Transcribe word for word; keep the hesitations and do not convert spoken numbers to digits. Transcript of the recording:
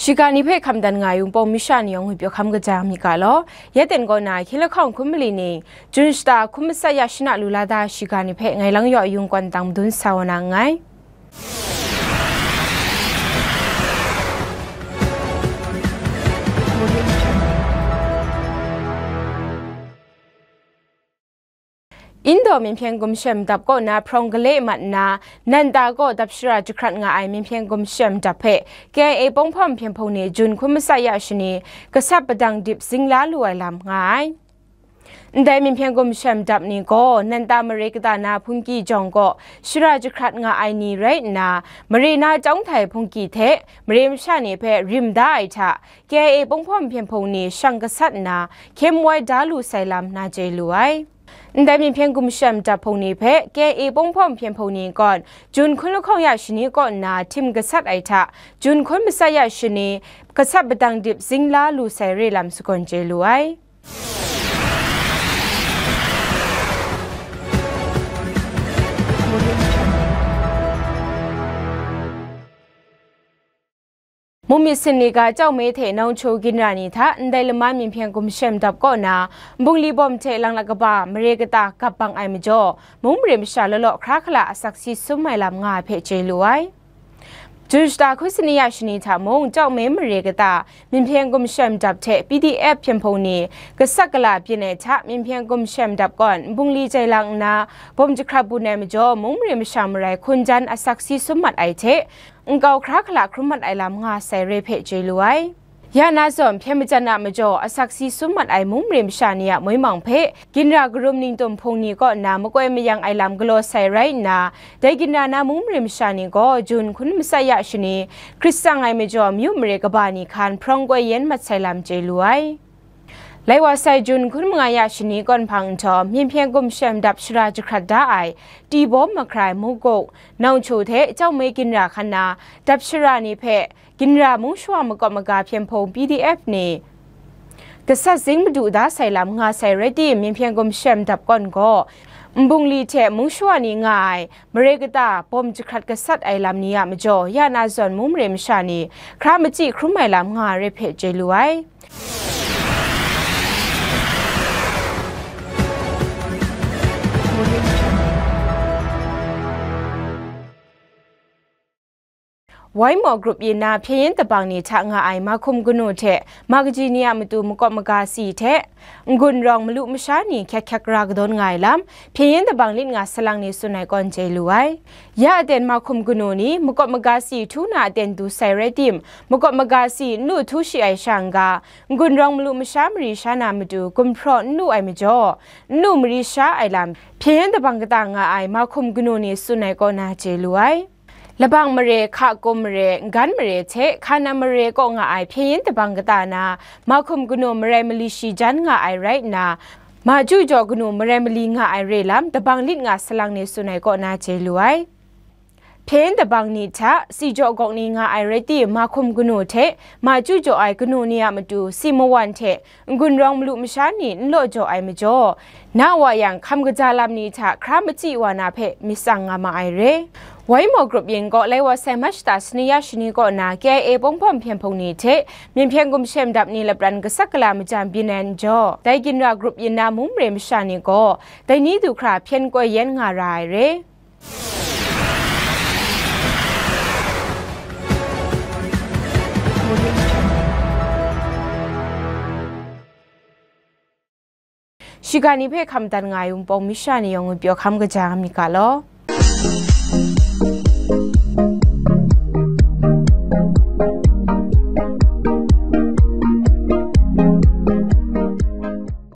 Shiga ni hpe hkam dan nga ai Wunpawng masha ni yawng ngwi pyaw hkam kaja mi ga law, ya ten kaw na hkying lahkawng hkun mali ning, Jun shata hkun matsat ya shana lu la da shiga ni hpe ngai lang yaw yung kwan tang madun sa wa na nngai. Indaw Myinhpyen Gumshem dap kaw na hprawng gale mat nna, Nanta kaw dap shara jahkrat nga ai Myinhpyen Gumshem dap hpe K I A Ponghpawm Hpyen Hpung ni Jun hkun matsat ya shani, gasat padang dip zing la lu ai lam nga ai. Ndai Myinhpyen Gumshem dap ni gaw Nanta mare kata na hpungki jawng kaw shara jahkrat nga ai ni rai nna, mare na chyawng htai hpungki hte mare masha ni hpe rim da ai hta, K I A Ponghpawm Hpyen Hpung ni shang gasat nna, hkyem wai da lu sai lam na chye lu ai. Ndai Myinhpyen Gumshem dap hpung ni hpe K I A Ponghpawm Hpyen Hpung ni kawn, Jun hkun lahkawng ya shani kaw nna htim gasat ai hta, Jun hkun matsat ya shani, gasat padang dip zing la lu sai re lam sagawn chye lu ai. Mung myit sin ni ga Chawhme hte Nawngchau ginra ni hta ndai laman Myinhpyen Gumshem dap kaw na nbungli bawm hte langlak kaba mare kata gap bang ai majaw, mung mare masha law law hkra hkala asak si sum ai lam nga ai hpe chye lu ai. Jun shata hkun sani ya shani hta mung, Chawhme mare kata Myinhpyen Gumshem dap hte P D F Hpyen Hpung ni gasat gala byin ai hta, Myinhpyen Gumshem dap kawn nbungli jai lang nna, bawm jahkrat bun ai majaw, mung mare masha marai hkun jan asak si sum mat ai hte, nkau hkra hkala hkrum mat ai lam nga sai re hpe chye lu ai. Ya na zawn, hpyen majan a majaw asak si sum mat ai mung mare masha ni a moi mang hpe, ginra karum ningtum hpung ni kaw nna makoi mayang ai lam galaw sai rai nna, dai ginra na mung mare masha ni gaw Jun hkun matsat ya shani, hkrit tsang ai majaw, myu mare kaba ni hkan hprawng koi yen mat sai lam chye lu ai. Lai wa sai Jun hkun manga ya shani kawn hpang nhtawm, Myinhpyen Gumshem dap shara jahkrat da ai, Tibawm Makrai, Mukuk, Nawngchau hte Chawhme ginra hkan na dap shara ni hpe, ginra mung shawa makawp maga Hpyen Hpung P D F ni gasat zing madu da sai lam nga sai rai tim, Myinhpyen Gumshem dap kawn gaw, nbungli hte mung shawa ni nga ai mare kata bawm jahkrat gasat ai lam ni a majaw, ya na zawn mung mare masha ni hkra machyi hkrum ai lam nga ai rai hpe chye lu ai. Waimaw grup yin na hpyen yin dabang ni hta nga ai mahkum kanu hte ma kaji ni a matu makawp maga si hte, n-gun rawng malu masha ni hkyak hkyak ra kadawn nga ai lam, hpyen yin dabang lit nga salang ni tsun ai kawn chye lu ai. Ya aten mahkum kanu ni makawp maga si htu na aten du sai rai tim, makawp maga si n lu htu shi ai sha n-ga, n-gun rawng malu masha mari sha na matu gumhpraw n lu ai majaw, n lu mari sha ai lam, hpyen yin dabang kata nga ai mahkum kanu ni tsun ai kaw na chye lu ai. Labang mare, Hkakum mare, Ngan mare hte Hkanam mare kaw nga ai hpyen yin dabang kata na mahkum kanu marai mali shi jan nga ai rai nna, ma chyu jaw kanu marai mali nga ai re lam dabang lit nga salang ni tsun ai kaw na chye lu ai. Hpyen yin dabang ni hta si jaw gawk ni nga ai rai tim, mahkum kanu hte ma chyu jaw ai kanu ni a matu si mawan hte n-gun rawng malu masha ni n law jaw ai majaw, na wa yang hkam kaja lam ni hta hkra machyi wa na hpe myit tsang nga ma ai re. Waimaw grup yin kaw lai wa sai Mach shata sani ya shani kaw na K I A Ponghpawm Hpyen Hpung ni hte Myinhpyen Gumshem dap ni lapran gasat gala majan byin ai majaw, dai ginra grup yin na mung mare masha ni gaw dai ni du hkra hpyen koi yen nga ra ai re. Shiga ni hpe hkam dan nga ai Wunpawng masha ni yawng ngwi pyaw hkam kaja mi ga law.